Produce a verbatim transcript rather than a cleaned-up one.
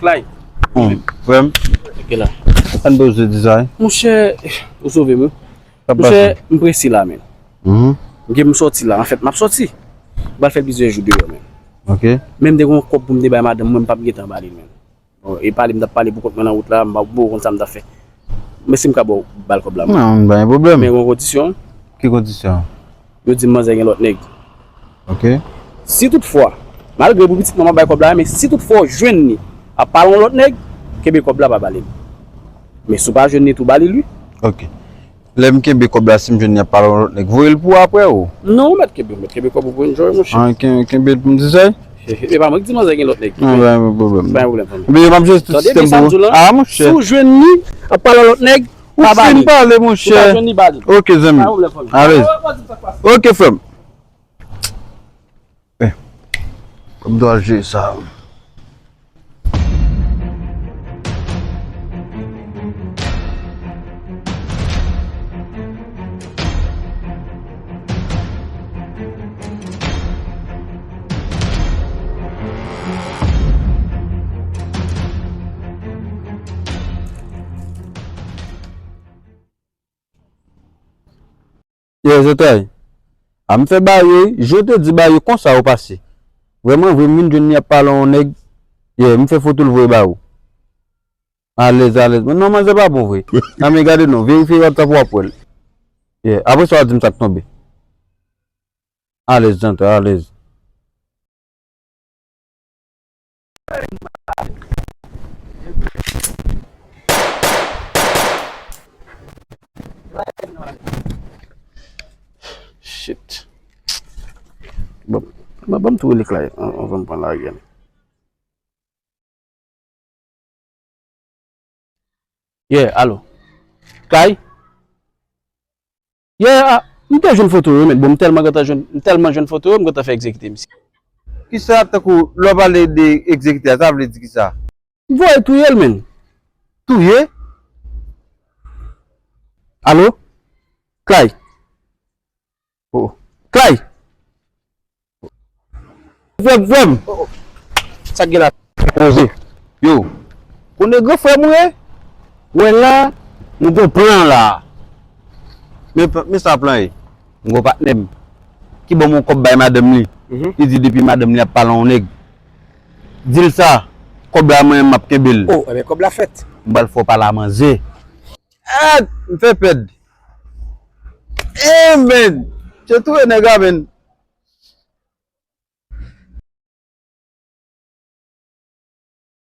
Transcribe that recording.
Klay. Hmm, frè m. Ok la. Ann poze di sa, wi. Monchè, ou sove m, wi. Sa pase? Monchè, m prese la, men. Mhm. Gen m sòti la, anfèt, m ap sòti. M pral fè plizyè jou deyò, men. Ok. Men m te gen yon kòb pou m te bay madanm mwen, m p ap gentan ba li l, men. Bon, e pale m t ap pale pou kont mwen nan wout la, m pa, m poko konn sa m t ap fè. Men si m ka ba w, ba l kòb la, mwen. Non, pa gen pwoblèm. Men gen yon kondisyon. Ki kondisyon? Yo di m manzè gen lòt nèg. Ok. Si toutfwa, malgre pou pitit mwen m ap bay kòb la, men si toutfwa w jwenn li ap pale yon lòt nèg, kenbe kòb la, pa ba li l. Men si w pa jwenn li tou, ba li l, wi. Ok. Lè m kenbe kòb la, si m jwenn li ap pale yon lòt nèg, voye l pou ou apre ou? Non, ou mèt kenbe, ou mèt kenbe kòb ou pou enjoy, monchè. Ah, ken-, kenbe l pou m di sa? E pa mwen ki di manzè gen lòt nèg. Non, pa gen pwoblèm. Pa gen pwoblèm, fanmi. Men m ap jere tout sistèm pou ou. Tande byen sa m di w lan? Ah, monchè. Si w jwenn li ap pale yon lòt nèg, pa ba li l. Ou fin pale, monchè. Si w pa jwenn li, ba li l. Ok, zanmi. Pa gen pwoblèm, fanmi. Alèz. Ok, frè m. Eh, kòm dwa je sa. Yeah, zantray. A m fè ba yo, wi. Jan w te di ba yo konsa ou pase. Vrèman vre, m vin jwenn li ap pale yon nèg. Yeah, m fè foto l voye ba ou. Alèz, alèz. Non, manzè pa bon vre. A men gade non, verifye WhatsApp w ap wè l. Yeah, apre sa w a di m sa k tonbe. Alèz, zantray, alèz. Shit. Bon, bon, bon, m tou rele Klay. An, anvan m pran lari a. Yeah, alo. Klay? Yeah, ah, m te jwenn foto yo, men bon, m tèlman gentan jwenn, m tèlman jwenn foto yo, m gentan fè egzekite misye. Kisa, tankou lè w pale de egzekite a, sa vle di kisa? M voye touye l, men. Touye? Alo? Klay? Oh. Klay! Frè m, frè m. Sa k gen la? Poze. Yo. Konnen gran frè m ou ye? Wè la, nou gon plan la. Men, men sa plan ye? M gon patnè m ki ban m yon kòb bay madanm li. Mhm. Li di depi madanm li ap pale yon nèg, di l sa, kòb la mwen menm m ap kenbe l. Oh, enben kòb la fèt. M pral fè w pale a manzè. Ah, m fè pèd. Eh, men. Se touye nèg la, men.